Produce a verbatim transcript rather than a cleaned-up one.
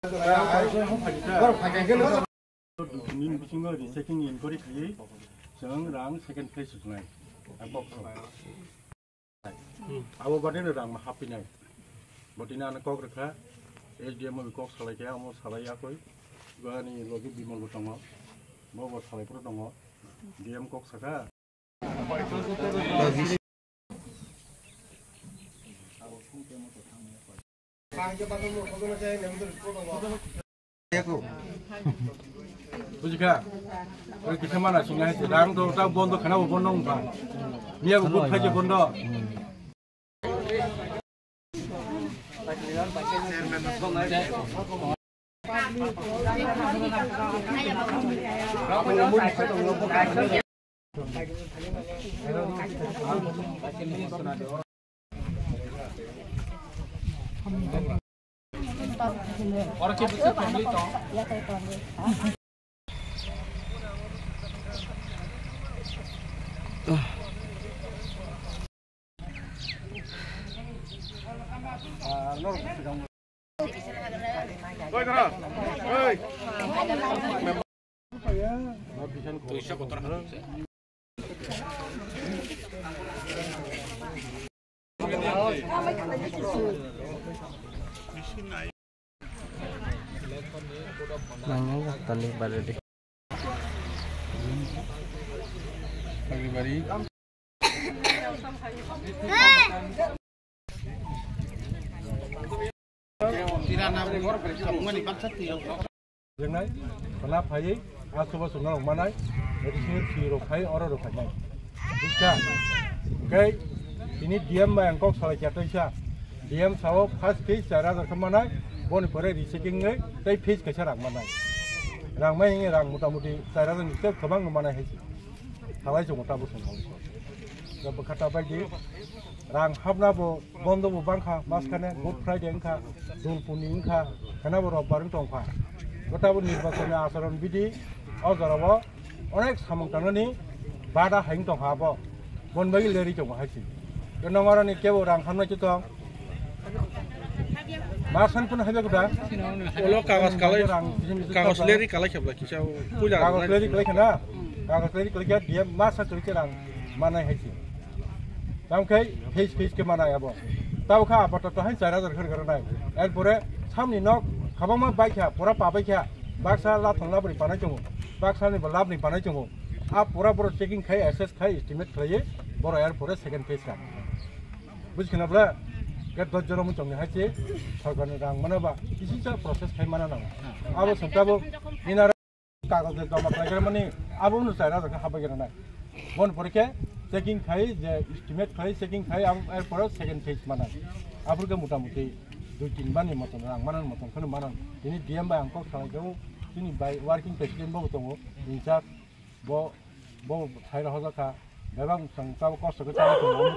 Nini bisingo rechecking inquiry khaiwi chwng rang second phase rwnai. Ang kok sao. Abo badino rang ma hapinai. Botino ano kok rwkha, S D M o kok salai khe, amo salai yakwi. Ani logi Bimal bo tongo, bo bo salai phuru tongo. D M kok sakha. Bujikha? Oi kisa mana singa hai rang do ta bondo khana bo bondo wngkha. Miya bo good khaije bondo. Nangya tani baredi. Jengnai, khwna phaiwi, a chuba chwngno rok manai, additional fee rok khai, oro rok khainai. Bujkha? Kei, tini D M bai ang kok salai kya taisa. D M sao first phase char hajar khe manai, boni pore rechecking wi tei phase kaisa rang manai. Rang mai hinwi rang mota moti char hajar ni tei kwbang no manai hai se. Salai chungo tabuk chwng salai. Bwkha ta bai di. Rang hapna bo bondo bo bangkha, maskane Good Friday wngkha, Dul Puni wngkha, khena bo Robbar wng tongkha. Gotabo nirbachoni acharon bidi o jorao onek samung tangnani bada hai wng tongkha abo. Bon bai leri tongo hai se. Ke nongaroni kebo rang hapnai se tong. Masan kun haibe kuda. Ulo kagos kalai, rang bisin bisin kagos kalai. Leri kalai khabla kisa puila kagos rang leri kalai khana. Kagos leri kalai kya dia masa kalai kya rang manai hai se. Tamo khe phase phase khe manai abo. Tabo kha apato to hai char hajar khe rwkha nai. Erpore samni nok khabangma bai kha, pura pa bai kha. Baksa latham labri panai chungo. Baksa ni bo labni panai chungo. A pura boro checking khai, assess khai, estimate khlaiye boro erpore second phase kha. Bujkhana bla? Ke doj jora muchungni hai se sorkarni rang mana ba kisi cha process khai mana nango. Abo sengtabo inara kagoj de joma khlai khe mani abo no char hajar khe habai khe nai. Bon porikhe checking khai je estimate khai checking khai abo er pore second phase mana. Abo khe mota moti dui tin bani moton rang mana moton kheno mana. Tini D M bai ang kok salai khe tini bai working president bo tongo in charge bo bo thaira hojakha bebak chwng tabo kosto khe chana tongo.